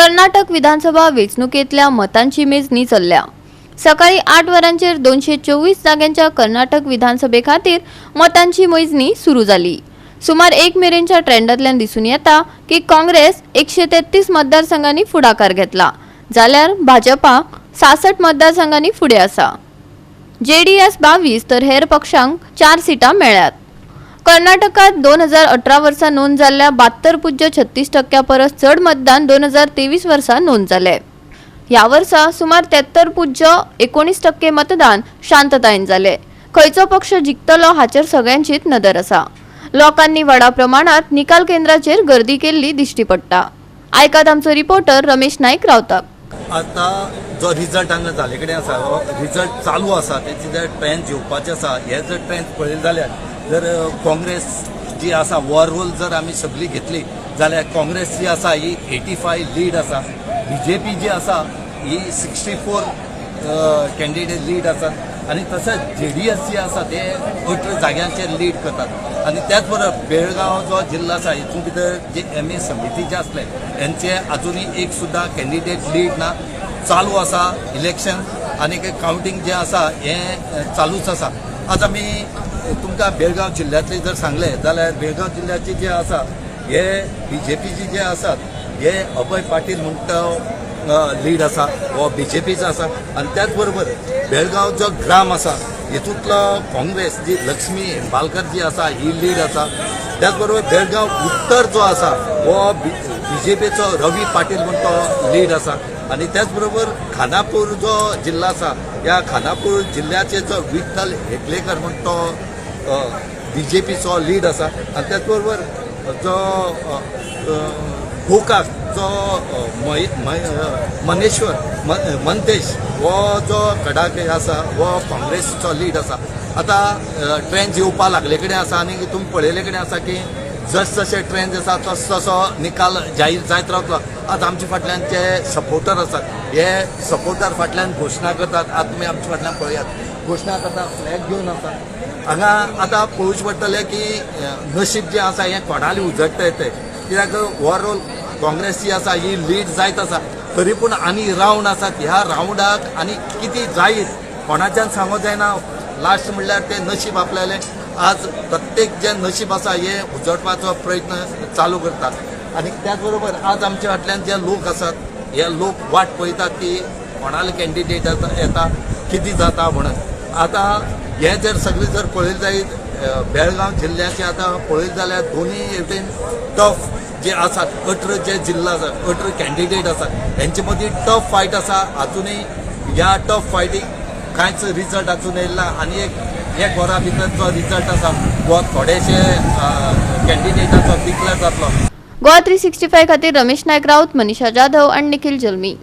कर्नाटक विधानसभा वेंचणुकेंतल्या मतांची मेजणी चल्ल्या. सकाळी 8 वरांचेर 224 जाग्यांच्या कर्नाटक विधानसभे खातीर मतांची मेजणी सुरू जाली. सुमार 1 मेरेनच्या ट्रेंडांतल्यान दिसून येता की काँग्रेस 133 मतदारसंघांनी फुडाकार घेतला, जाल्यार भाजपा 66 मतदारसंघांनी फुडें आसा. जेडीएस 22 तर हेर पक्षांक 4 सिटां मेळ्ळ्यात. कर्नाटकात 2018 वर्सा नोंद जाल्ल्या 72.36% परस चड मतदान 2023 वर्सा नोंद जालें. ह्या वर्सा सुमार 73.19% मतदान शांततायेन जालें. खंयचो पक्ष जिखतलो हाचेर सगळ्यांचीच नदर आसा. लोकांनी व्हडा प्रमाणात निकाल केंद्राचेर गर्दी केल्ली दिश्टी पडटा. आयकात आमचो रिपोर्टर रमेश नाईक रावताक. आता जो रिजल्ट हांगा जाले कडेन आसा, हो रिजल्ट चालू आसा. तेची जर ट्रेंड येवपाचे आसा, हे जर ट्रेंड पळयले जाल्यार जर काँग्रेस जी आसा, ओवरऑल जर आमी सगळी घेतली जाल्यार काँग्रेस जी आसा ही 85 लीड आसा. बीजेपी जी आसा ही 64 कॅन्डिडेट लीड आसा आनी तशेंच जेडीएस जी आसा ते 18 जाग्यांचेर लीड करतात. आनी त्याच बरोबर बेळगांव जो जिल्लो आसा, हितून भितर जे एमए समिती जे आसले हेंचे अजुनूय एक सुद्दां कॅन्डिडेट लीड ना. चालू आसा इलेक्शन आनी कावंटींग जें आसा हें चालूच आसा. आज आमी तुमकां बेळगांव जिल्ल्यांतले जर सांगलें जाल्यार बेळगांव जिल्ल्याचे जे आसा हे बीजेपीचे जे आसात हे अभय पाटील म्हणटा लीड आसा, हो बीजेपीचो आसा. आनी त्याच बरोबर बेळगांव जो ग्राम आसा हितूंतलो काँग्रेस जी लक्ष्मी हेंबालकर जी आसा ही लीड आसा. त्याच बरोबर बेळगांव उत्तर जो आसा हो बीजेपीचो रवी पाटील म्हण तो लीड आसा. आनी त्याच बरोबर खानापूर जो जिल्लो आसा, ह्या खानापूर जिल्ल्याचे जो विठ्ठल हेगलेकर म्हण तो बीजेपीचो लीड आसा. आनी त्याच बरोबर जो अ, अ, गोकाक जो मनेश्वर मंतेश हो जो कडाके आसा हो काँग्रेसचो लीड आसा. आतां ट्रेंड्स येवपा लागले कडेन आसा आनी तुमी पळयले कडेन आसा की जस जशे ट्रेंड्स आसा तस तसो निकाल जाहीर जायत रावतलो. आतां आमच्या फाटल्यान जे सपोर्टर आसात, हे सपोर्टर फाटल्यान घोशणा करतात. आतां तुमी आमच्या फाटल्यान पळयात, घोशणा करतात, फ्लॅग घेवन आसा हांगा. आतां पळोवचें पडटलें की नशीब जें आसा हें कोणालें उजडटा तें, कित्याक ओवरऑल काँग्रेस जी आसा ही लीड जायत आसा, तरी पूण आनी रावंड आसात. ह्या रावंडाक आनी कितें जायत कोणाच्यान सांगो जायना. लास्ट म्हणल्यार तें नशीब आपल्यालें. आज प्रत्येक जें नशीब आसा हें उजडपाचो प्रयत्न चालू करतात. आनी त्याच बरोबर आज आमच्या फाटल्यान जे लोक आसात, हे लोक वाट पळयतात की कोणाले कॅन्डिडेट येता, कितें जाता म्हणून. आतां हे जर सगळें जर पळयलें जायत, बेळगांव जिल्ल्याचे आतां पळयलें जाल्यार दोनूय वटेन टफ जे आसात, 18 जे जिल्लो आसात, 18 कॅन्डिडेट आसात, हेंचे मदीं टफ फायट आसा. अजुनूय ह्या टफ फायटीक कांयच रिजल्ट अजून येयला ना आनी एक एक वरा भितर जो रिजल्ट आसा हो थोडेशे कॅन्डिडेटाचो डिक्लेर जातलो. गोवा 365 खातीर रमेश नायक राऊत, मनीषा जाधव आणि निखिल जल्मी.